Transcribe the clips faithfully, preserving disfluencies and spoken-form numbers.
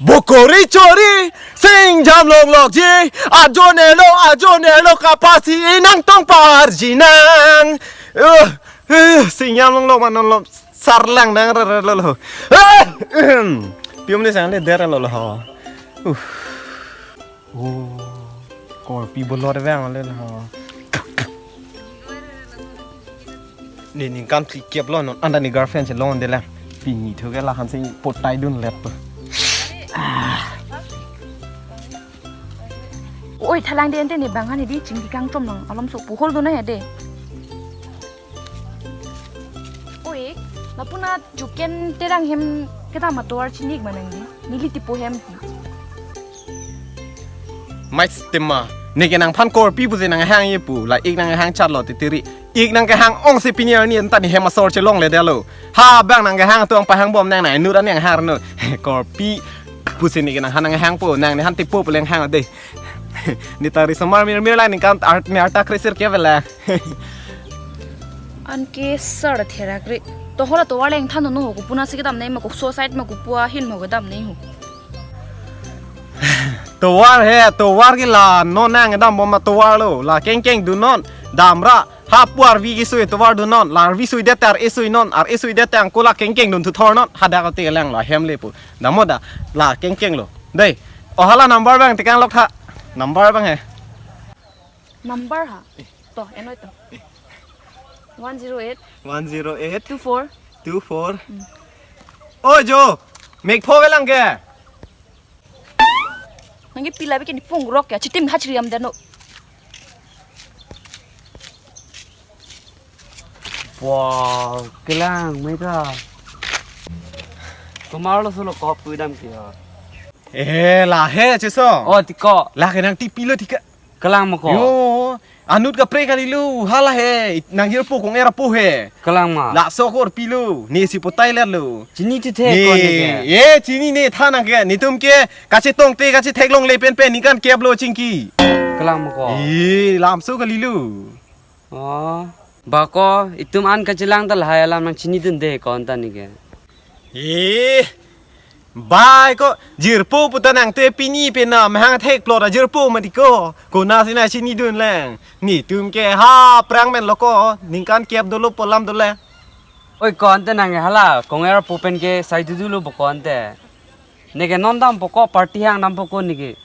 Bokori chori, singjam longlokji, ajo nelo, ajo nelo, kapasi inang tong parji nang. Uh, uh, singjam longlok manon lo, sarlang nang re re lo lo. Ah, ahem. Pium ne sang le der lo lo ho. Uh. Oh, korpi bolor vang le ho. Ne ningkan phlikep lo non, anta ne girlfriend si longde lang. Pini thu ke lahan si potai dunlet po. Ah. Oi, thalang de ante ne bang ani di chingki kangchom nang alom so puhol do na ya de. Oi, lapu na Juken Terang hem kedam atovar chini ik ma nang di. Neli tipo hem. Mai sitema, ne ke nangphan korpi pusi nanghang ye pu, la ik nanghang chatlo titiri. Ik nangkehang ong si pini arni anta ne hem asor chelongledetlo. Ha bang nangkehang tuang pahang bom nang nang inut an nanghang no. Korpi pusi ne ke nanghan nanghang po, nang ne han tipo pu le hang de. Ne ta risomar mir mir la ningkan art ne arta kresir ke vela. Anke sar therak re. To hora tovar le ingthan no ho, kopu na si kedam nei ma, ko suicide ma, kopu ahin ma kedam nei ho. Tovar he, tovar ke la non nang kedam bom ma tovar lo. La kengkeng dun non, damra. Ha pu arvi kesui tovar dun non, la arvi suidet ar-e sui non, ar-e suidet angko la kengkeng dun thu thor non. Hadak ate lang la hem le pu. Dam mo da, la kengkeng lo. Dei, o hala number bang tekang lok tha. Number bang he. Number ha? To, enoi to. One zero eight. One zero eight. Two four. Two four. Hmm. Oi Jo, mek pho velang ke? Nangke pila bike ni pung rok ya, chitim hachri am dano. Wow, kelang, mega. Tomar lo solo kop kuidam kia. Eh, la he, cheso. Oh, tiko. La ke nang tipi lo tika. Kelang ma ko. Yo, anut kaprek kali lo, hala he, nang jirpo kong era po he. Kelang ma. Laso korpi lo, ne si potai ler lo. Chini ti the Ne, ko ne ke. Ye, chini ne tha nang ke, netum ke, kachetongte, kachetheklongle pen pen, ningkan kep lo chingki. Kelang ma ko. Ye, lamso kali lo. Oh, ba ko, itum an kachelang ta lahai alam nang chini dunde ko anta ne ke. Eh, bai ko, jirpo puta nang te pini pe na mahang thek plot a jirpo mati ko. Ko na si na chini dun lang. Netum ke ha prang men lo ko, ningkan kep dolo polam dolo. Oi ko anta nang hala, kong era po pen ke sai dudu lo bo ko anta. Ne ke non dampo ko, party hang dampo ko ne ke.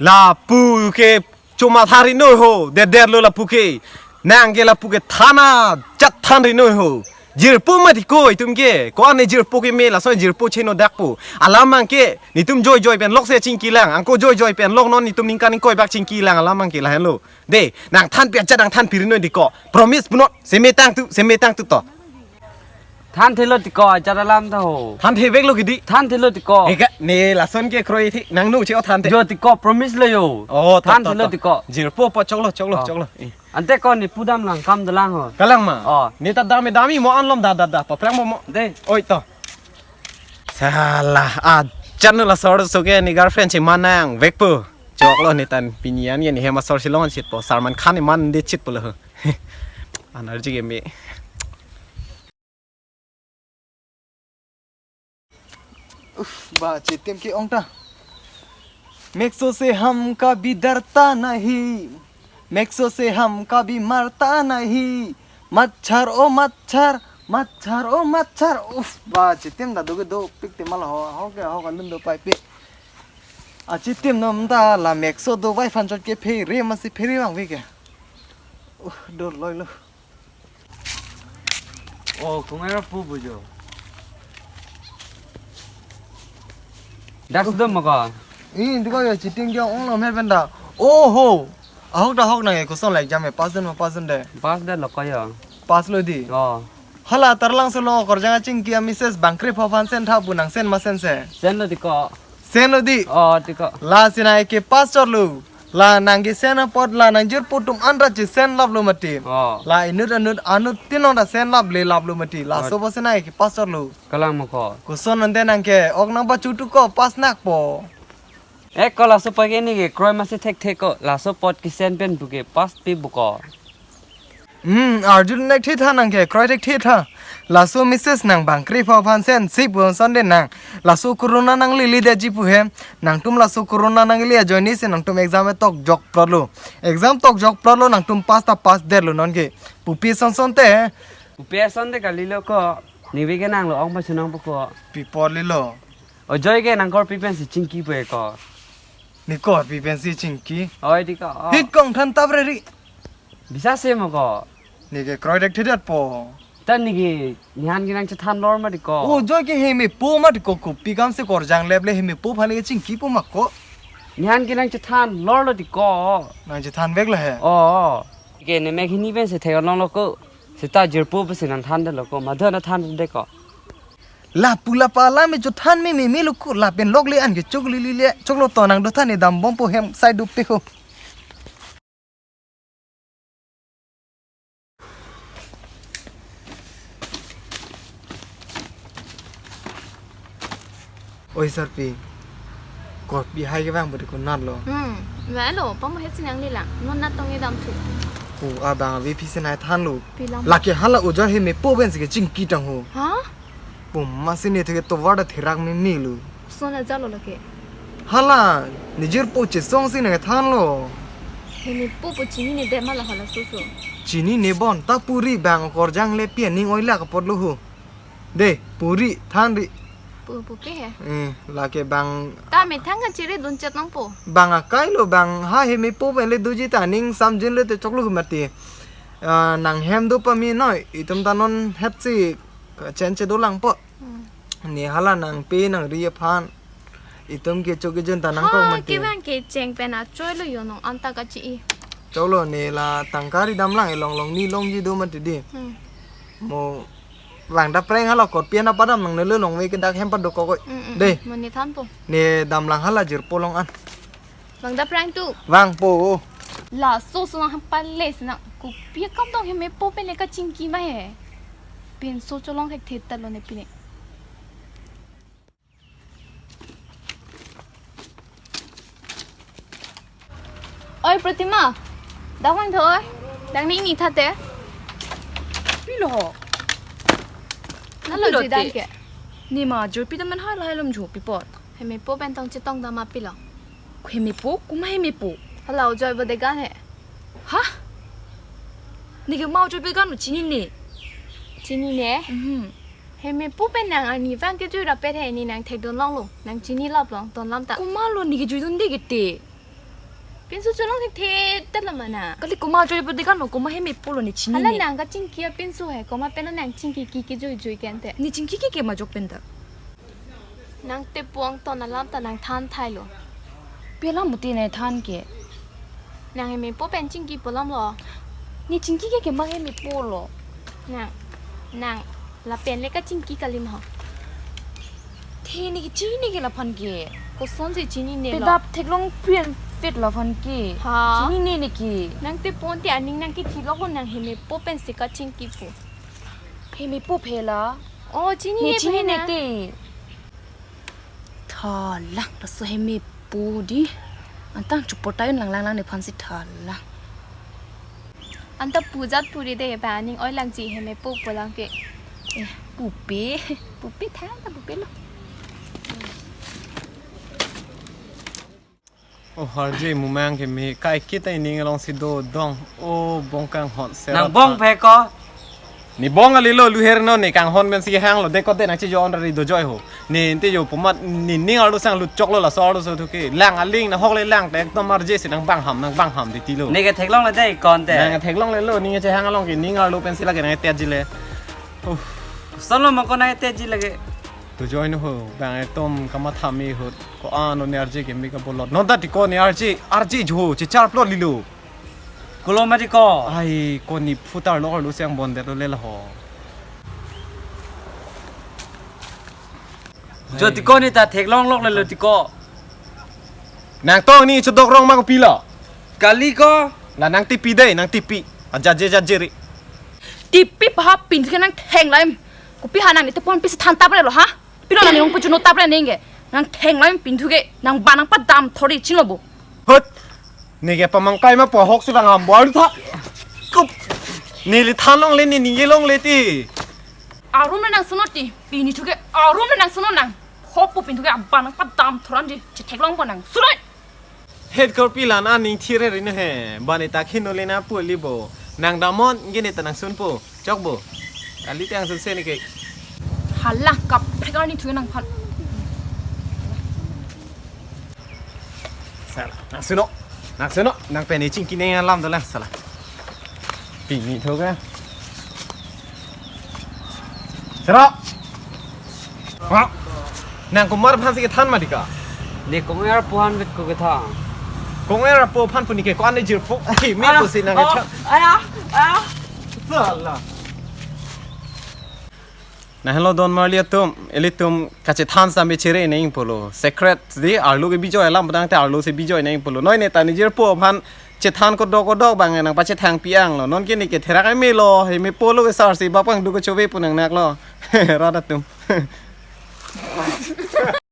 Lapu ke choma thari noi ho, der der lo lapu ke. Nang ke lapu ke thana jat than ri noi ho. Jirpo mati ko itum ke. Ko ane jirpo ke me laso jirpo cheno dak po. Alam mang ke netum joi joi pen lok se chingki lang. Angko joi joi pen lok non netum ningkan ingkoi bak chingki lang alam mang ke lahen lo. De, nang than pi ajat nang than pi ri noi di ko. Promise punot, seme tang tu, seme tang tu to. Than thelo tiko, ajat alam ta ho. Than thevek lo kidi. Than thelo tiko. Eka, ne lason ke kroi thi, nang nu che o than the. Jo tiko, promise lo yo. Oh, to, Than to, thelo to. Tiko. Jirpo po choklo, choklo, Oh. choklo. Eh. Ante ko ne pudam lang kam dolang ho. Kalang ma. Oh. Ne ta dam dami mo anlom da da da. Paprang mo mo. De. Oi to. Sala, ajat nu la sor so ke ne girlfriend si manang vek po. Choklo ne tan pini an ye ne hem asor si long chit po. Salman Khan ne man de chit po lo. Energy ke me. Uff, ba, chitim ke ong ta. Mekso se hum kabhi darta nahi, mekso se hum kabhi marta nahi. Machhar o machhar, machhar o machhar. Uff, ba, chitim ta do ke do pik te mal ho, ho ke ho ka lun do pai pe. A chitim nom ta la mekso do vai fan chot ke phe re ma si phe re bang ve ke. Uh, do loi lo. Oh, kung era pu bujo. Dax do maka. Ih, hindi ko ya chitim kya ong lo mer benda. Oh ho. Ahok da hok nang e kuson like jam e pass dun ma pass dun de. Pass de lo ko ya. Pass lo di. Oh. Hala tarlang solo korjang aching kia misses bangkre pho fan sen tha bu nang sen ma sen se. Sen lo di ko. Sen lo di. Oh, tiko. La sinai ke pass chor lo. La nang ke sen apot la nang jirpo atum andra chi sen lap lo mati. Oh. La inut anut anut tinong da sen lap le lap lo mati. La Oh. so bo sinai ke pass chor lo. Kalang mo ko. Kuson nonte nang ke ok nang ba chutu ko pass nak po. Eh, ko laso pa ke ni ke kroi ma se thek thek ko. Laso pot ke sen pen bu ke pass pi bu ko. Hmm, arjulun thekthe nang ke, kroi thekthe. Laso message nang bangkri pha phan sen, si pu son de nang. Laso corona nangleledetji pu he, nangtum laso corona nangle ajoine si nangtum exam e tokjok protlo. Exam tokjok protlo, nangtum pass ta pass detlo non ke. Pupi son son te. Pupi son te kalilo ko, ningve ke nanglo ong pachunong pu ko. Pi apot lilo. Ajoy ke nang korpi pensi chingki pu he ko. Ne korpi pensi chingki. Oi, di ko. Hit kong than tap re ri. Bisa se mo ko. Ne ke kroi thekthedet po. Ta ne ke ne han ke nangchethan lor ma di ko. O, ajoy ke hemepo ma di ko, kopi kam si korjang leple hemepo aphan le chingki po ma ko. Ne han ke nangchethan lorlo di ko. Nangchethan veklo he. O. Ke ne mek hini pensi thek longlo ko. Seta jirpo pensi nangthandetlo ko. Madu nangthandetde ko. Lapu lapa alam e chothan me me melo ko, lapen lok le an ke choklo lile, choklo to nang dothan ne dambompo hem side dopik ho. Oi sarpi, korpi hai kevang bodi ko natlo. Hmm, velo, pamohet si nanglelang, non nat tong edam thu. Ko abang avi phi si nangthanlo. Pi alam? Lake hala ajoy hemepo pensi ke chingki tang ho. Ha? Pu masi ne theke tovar ta therak me melo. Son ajalo lake. Hala, ne jirpo chesong si nangthanlo. Hemepo pu chininedet ma la hala soso. Chinine bon, ta puri bang korjang le pi aning oilak apotlo ho. De, puri, than ri. Pu, pupi he. Eh, lake bang. Ta methang kachiri dun chet nangpo. Bang akai lo bang ha hemepo pen le doji ta ning samjin le te choklo mati. Ah, nang hem do pame noi, itum ta non het si kachenche dolang po. Hmm. Ne hala nangpi nangri aphan. Itum ke chok kejun ta nangkok ha, mati. Kevang kecheng pen achoilo yo nong anta kachi-i. Choklo ne la tangka ridamlang elong long ni longji do mati di. Hmm. Mo vang dapreng hala korpi an apadam nangnelo nangve ke dak hem padokok oi. Mm, mm, de. Mm. Mo ne thanpo. Ne damlang hala jirpo along an. Vang dapreng tu. Vangpo. Laso so nang pale si nang kopi akam dong hemepo pen le kachingki ma he. Pinso cholong thekthedet lo ne pine. Oi Pratima, dak vang tho oi. Dak ne ingni tha te. Pilo ho? Nalo pilo ji dan te ke. Ne ma jor pi dam man hai lahai lom jo pi apot. Hemepo pen tong chetong dam ma pilo. Hemepo, komat hemepo? Hala ajoy Bodega he. Ha? Ne ke ma ajoy Bodega no chinine? Chinine? Mhm. Hemepo pen nang arni vang kejui rapet he, ne nang thekdun longlo, nang chini lap long ton lam ta. Komatlo ne kejui dunde ke te? Pinso cholong thekthedet lo ma nang. Kali komat ajoy Bodega no, komat hemepo lo ne chinine? Hala nang kachingki apinso he, komat pen nang chingki ke kejui jui ke ante. Ne chingki ke ke majok pen ta. Nang tepo angton alam ta nang than thailo. Pi alam mati nangthan ke? Nang hemepo pen chingki pu alam lo. Ne chingki ke ke ma hemepo lo. Nang, nang lapen le kachingki kali ma ho. Te ne ke chinine ke laphan ke? Kosonsi chinine lo? Pedap theklong prien pet laphan ke. Ha? Chinine ne ke? Nang tepo ante aning nang kethilok lo, nang hemepo pensi kachingki pu. Hemepo phe la? O, chinine ne phe chinine na? Te. Thalang, laso hemepo di. Antang chupotayun lang lang lang nephan si thalang. Anta pujat puri de ba aning oilangji hemepo pu alam ke. Eh, pupe, pupe than ta pupe lo. O harje mumang ke me kaiketa ining along si dodong. O bong kanghon sera. Nang bong phe ko? Ne bong kali lo, luher no ne kanghon pensi hanglo, de ko de nang chejo on ri dojoy ho. Ne ante jo pomat ne ning arlo sang lut choklo laso arloso thu ke. Lang aling nahok le lang te ekdom arje si nang bang ham, nang bang ham titi lo. Ne ke theklongle de ko ante. Nang theklongle lo, ne chehang along ke ning arlo pensi lake nang tetji le. Uff. Solo ma ko nang tetji lake. Dojoy no ho, bang ekdom kamatha me ho. Ko-an lo ne arje ke me kabolot. Non ta ti ko ne arje, arje jo, chechar plot lilo. Kulo ma ti ko. Ai, ko ne phutar lo lo siang bondet lo le la ho. Jo ti ko ne ta theklong lok le lo ti ko. Nang tong ne chodok rong ma kopi lo. Kali ko. La nang tipi dei, nang tipi. Ajaje jaje ri. Tipi pahap pin ke nang theng laim. Kopi ha nang ne tepo pen si than tap re lo ha? Pilo nang ne hong puchuno tap re neng ke. Nang theng laim pin thu ke nang ba nang padam thori chinglo bo. Hut. Ne ke pamangkai ma po hok si bang ham bol tha. Kup. Neli than longle, ne ningje longle ti. Arum le nangsun non ti, pini thuke arum le nangsun non nang. Hopu pini thuke aban nangpadam thuran di, chetheklongpo nangsun non. Het korpi la-an aning thire rino he, bani ta khino le na pu libo. Nang damnon, nge ne ta nangsunpo, chokpo. Kali te nangsunse neke. Hala, kaprek arni thuke nangphan. Sala, nangsun non, nangsun non, nang pen ne chingki neng alam dolang sala. Pini thuke. Sera. Wah. Nang komat aphan si kethan ma dika? Ne Kong-er apo aphan vet ko kethan. Kong-er apo aphan pu neke ko-an ne jirpo. Ai, me ko si nang kethan. Aya, aya. Sala. Nahelo don marli atum, ilitum kachethan sambe chere neng pulo. Secret di arlo ke bijoi alam padang te arlo si bijoi neng pulo. Noi ne ta ne jirpo aphan chethan kodok kodok bang nang pachethang piang lo. Non ke neke therak ai melo, he me polo ke sar si bapang du ko chove pu nang nak lo. Rat atum.